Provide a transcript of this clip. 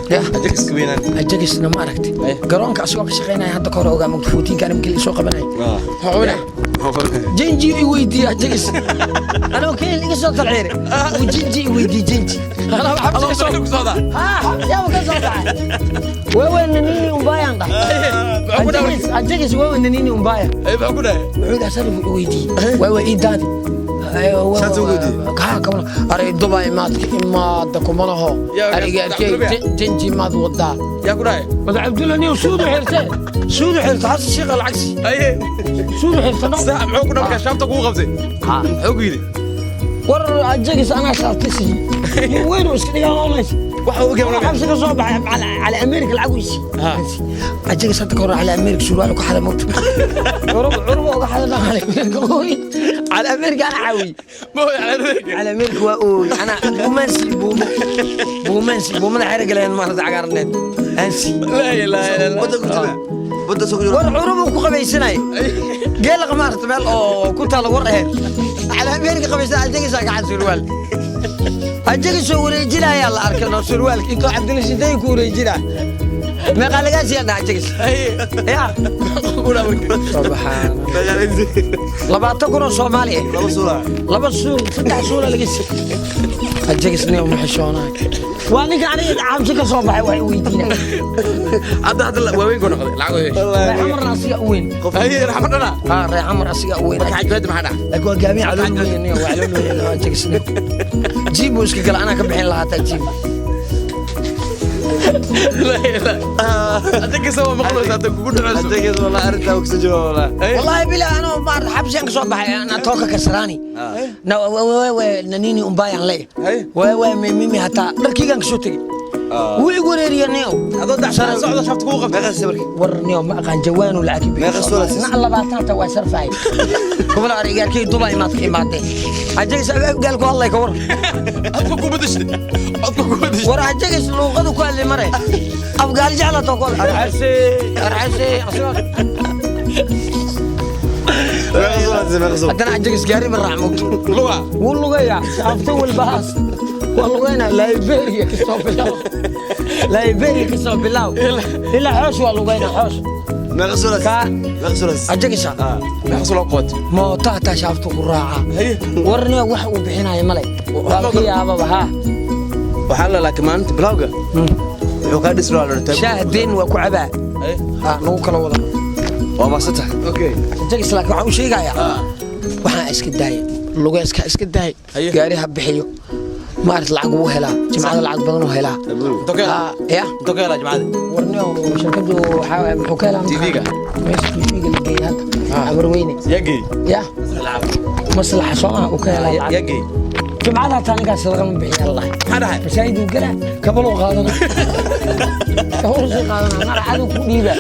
Ya. Ajagiska weynaan. Ajagisna ma aragti garoonka asagoo ka shaqaynaya hadda ka hor ogaa mogta footiinka markii la soo qabanaya. Jinji i weydiiye Ajagis anoo kenya iga soo talxiiray uu jinji i weydiiye jinji. Anaa xabsi ka soo ku socdaa. Ha, xabsiyaaba ka soo baxay. Wewe ni nini umbaya dhahay Ajagis. Ajagis, wewe ni nini umbaya? Ay, maxaa ku dhahay? Wuxuu dhahay sarif i weydiiye wewe ii daadi. Saas u weydiiyey? Kaa kabana aray Dubai maadka imaada kumanaho. Yaa, ariga arkay. Cabdulla. Jinji maad wadaa? Yaa ku dhahay? Madax Cabdulla niyo suudu xirte, suudu xirte Xasan Sheekh alcagsi. Aye. Suudu xirte no. Sax, muxuu ku dhahay markaa shaabta kugu qabtay? Muxuu ku yidhi? War Ajagis anaa shaabtisi nin weyn oo iska dhigaa oonaysa. Waxa uu ogyahay. Xabsi ka soo baxay cala Amerika lacag weysi. Ajagis hadda ka hor cala Amerika surwaal ku xaday mogta, curub curub uga xaday dhan cala Amerika ooy cala Amerika ana caawiye. Ma hooy cala Amerika. Cala Amerika waa ooy ana buumaansi buumo buumaansi buumada xeer galeen maarata cagaarneed aansi. Laa ilaaha illa Allah. Badda ku jira, badda soo ku jira. War curub ku qabaysanay geelaqa maarata meel oo ku taala war aheyd cala Amerika qabaysan Ajagisa gacan surwaal Ajagisoo wareejinayaa la arkay no surwaalka intoo Cabdilla Shiday ku wareejinaa meeqaa lagaa siiyaa dhaa Ajagis ya. Ku dhahay marka. Subxaan, 20,000 oo Soomaali ah. Laba suula. Laba suul, saddex suula laga siiyey Ajagis. Nin ma xishoonaay waa ninka aniga cabsi ka soo baxay wax weydiina. Hadda waaweyn ku noqday lacag way. Reexamarna asiga u weyn. Haye, raxmad dhana. Haa, reexamar asiga u weyn. Marka xajbaadi maxaa dhaca? Laakiin waa gaamiya calool weyn waa calool weyn waa Ajagis. Jiib buu iska gala, anaa ka bixin lahaa taa jiib. Laa ilaaha. Ajagisa waa maqlaysaa hadda kugu dhacayso. Ajagis wallahi arrintaa ogsan jiro wallahi. والله بلا انا ما حبسي انك صبح انا توكا كسراني na wewe na nini umbaya le wewe mimi hata dharkaygan kasoo tegey wuu igu wareeriya niyow. Adoo dacsan socda shaabta kugu qabtay. Meeqa sawirka? War niyow ma aqaan jawaanu lacag. Meeqa suula siisay? Na 20 ta waa sarfay kubala arigaarkay Dubai maad ka imaatay Ajagis gaal ku hadlay ka war. Codka ku bedeshay, codka ku bedeshay. War Ajagis luuqadu ku hadlay mare afgaal jecla too ku hadlay arxase arxase asagoo. Meeqa suula siisay, meeqa suula? Haddana Ajagis gaari ma raac mogto. Luga. Wuu lugayaa shaafto walbahaas waa lugaynaa Liberia kasoo bilaw, Liberia kasoo bilaw ilaa Xoosh waa lugaynaa Xoosh. Meeqa suula siisay, meeqa suula siisay? Ajagisa. Meeqa soo qoot? Mooto hataa shaafto ku raaca. Haye. Warniyo wax uu bixinayo male waa ka yaababa haa. Waxaa la laakiin maalinta bilowga wuxuu kaa dhis rabaa la. Shaah deen waa ku cabaa. Haye. Ha nagu kala wada. Waa maasanta. Okay. Ajagis laakiin waxaan u sheegayaa waxaan iska daaya lugeeska iska daay. Haye. Gaari ha bixiyo maarat lacag wuu helaa jimcada lacag badan uu helaa. Intoo Ha, ya. Intoo ka helaa jimcada? Warniyo shirkadu waxaa muxuu ka helaa? TV-ga? Meesha TV-ga la geeyey hadda Amarweyne. Yaa geey? Ya maslaxa soomaa uu ka helaa yaa lacag. Geey? Jimcada hataa ninkaas sadaqa ma bixiya Allah. Maxaa dhahay? Masaajid uu galaa kabaluu qaadana kabaluu sii qaadana mara cadow ku dhiibaa.